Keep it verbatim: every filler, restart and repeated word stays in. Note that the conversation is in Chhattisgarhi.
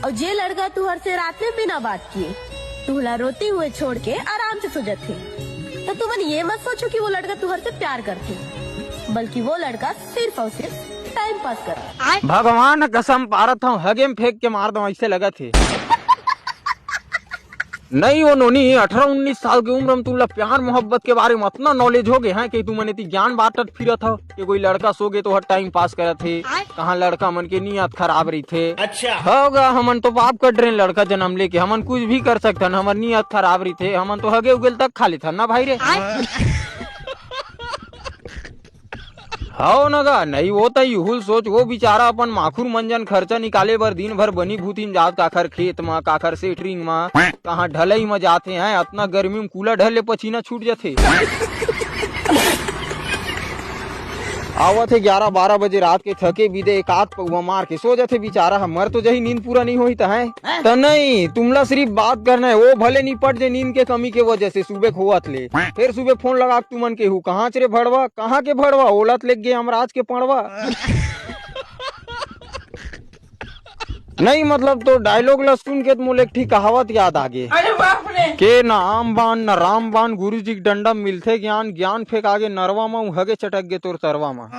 अउ जे लड़का तुहर से रात में बिना बात किए तुहला रोते हुए छोड़ के आराम से सो जाथे, तो तुमन ये मत सोचो कि वो लड़का तुहर से प्यार करथे, बल्कि वो लड़का सिर्फ और सिर्फ टाइम पास करथे। भगवान कसम पारत हूँ, हगे में फेंक के मार दो, ऐसे लगत हे। नहीं वो नोनी, अठारह उन्नीस साल के उम्र में तुमला प्यार मोहब्बत के बारे में अतना नॉलेज हो गए हैं कि तुमन एती ज्ञान बांटत फिरत हो कि कोई लड़का सो गे तो हर टाइम पास करत हे, कहाँ लड़का मन के नियत खराब रहिथे। अच्छा। होगा, हमन तो पाप कर रहे हैं, लड़का जन्म लेके हमन कुछ भी कर सकथन, हमर नियत खराब रहिथे, हमन तो हगे उगेल तक खा लेथन ना भाई रे। हव न गा, नहीं वो त इहुल सोच, वो बेचारा अपन माखुर मंजन खर्चा निकाले बर दिन भर बनी भूती म जात, काखर खेत म, काखर सेटरिंग म, कहाँ ढलई म जाथे हैं, अतना गर्मी म कूला ढर ले पसीना छूट जथे। आवत हे ग्यारह बारह बजे रात के, थके बिदे एक आध पौवा मार के सो जथे बेचारा ह। मर तो जही, नींद पूरा नहीं होही त हैं। त नहीं, तुमला सिर्फ बात करना है, वो भले निपट जे नींद के कमी के वजह से सुबह खोवत ले। फिर सुबह फोन लगा के तुमन केहू, "कहाँ च रे भड़वा, कहाँ के भड़वा, ओलत लेग गे यमराज के पड़वा।" नहीं, मतलब, तो डायलॉग ला सुन के तो मोला एक ठी कहावत याद आ गे। अरे बाप रे। के ना आम बान, ना राम बान, गुरु जी के डंडा म मिलथे ज्ञान, ज्ञान फेंक आगे नरवा म, हगे चटक गे तोर तरवा म।